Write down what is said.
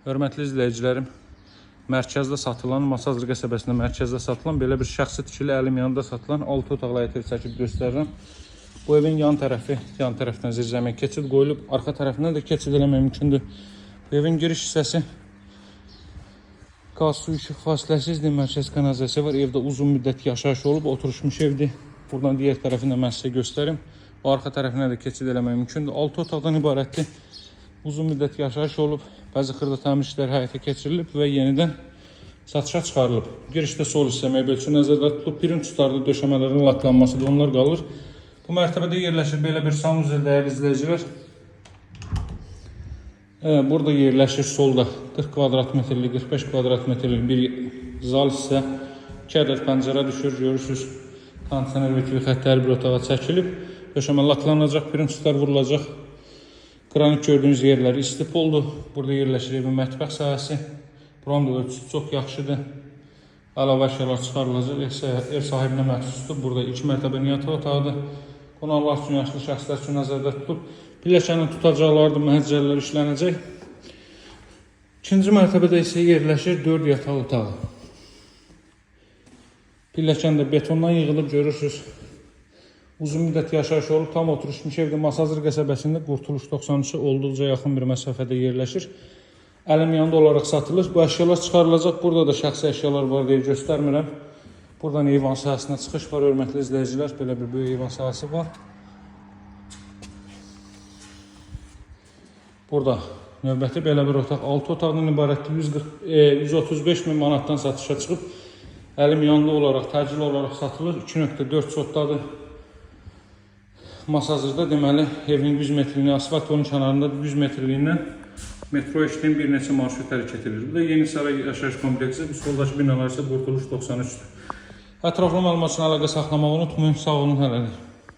Hörmətli izləyicilərim, mərkəzdə satılan, Masazır qəsəbəsində mərkəzdə satılan belə bir şəxsi tikili əlim yanında satılan 6 otaqlı həyət ev çəkib göstərirəm. Bu evin yan tərəfi, yan tərəfdən zirzəmiyə keçid qoyulub, arxa tərəfindən də keçid eləmək mümkündür. Bu evin giriş hissəsi qaz, su, işıq fasiləsizdir, mərkəz kanalizasiya var. Evdə uzun müddət yaşayış olub, oturuşmuş evdir. Buradan digər tərəfini də mən sizə göstərim. Bu arxa tərəfinə də keçid eləmək mümkündür. 6 otaqdan ibarətdir. Uzun müddət yaşayış olub, bəzi xırda təmir işləri həyata keçirilib və yenidən satışa çıxarılıb. Girişdə sol hissə mebel üçün nəzərdə tutulub, pirinç tutarlı döşəmələrin laklanmasıdır, onlar qalır. Bu mərtəbədə yerləşir belə bir sanuzel, dəyərli izləyicilər. Burada yerləşir solda 40 kvadrat metrlik, 45 kvadrat metrlik bir zal hissə. 2 ədəd pəncərə düşür, görürsünüz. Kondisioner və TV xəttləri bir otağa çəkilib. Döşəmə laklanacaq, pirinç tutar vurulacaq. Qranit gördüyünüz yerlər istip oldu. Burada yerləşir evin mətbəx sahəsi. Buranın da ölçüsü çox yaxşıdır. Əlavə əşyalar çıxarılacaq. Ev sahibinə məxsusdur. Burada 2 mərtəbəli yataq otağıdır. Qonaqlar üçün, yaşlı şəxslər üçün nəzərdə tutulub. Pilləkənin tutacaqlardır, məhəccərlər işlənəcək. İkinci mərtəbədə isə yerləşir 4 yataq otağı. Pilləkən də betondan yığılıb, görürsünüz. Uzun müddət yaşayış olub, tam oturuşmuş evdə Masazır qəsəbəsində Qurtuluş 93-ə olduqca yaxın bir məsafədə yerləşir. Əlim yanında olaraq satılır. Bu əşyalar çıxarılacaq. Burada da şəxsi əşyalar var deyə göstərmirəm. Buradan eyvan sahəsinə çıxış var, hörmətli izləyicilər. Belə bir böyük eyvan sahəsi var. Burada növbəti belə bir otaq 6 otaqdan ibarətdir. 135 min manatdan satışa çıxıb. Əlim yanında olaraq, təcil olaraq satılır. 2.4 sotdadır. Masazırda deməli evin 100 metrliyini asfalt yolun kənarında 100 metrliyindən metro işləyən bir neçə marşrut hərəkət edir. Bu da Yeni Saray yaşayış kompleksi. Bu soldakı binalar isə Qurtuluş 93-dür. Ətraflı məlumat üçün əlaqə saxlamağı unutmayın. Sağ olun hələlik.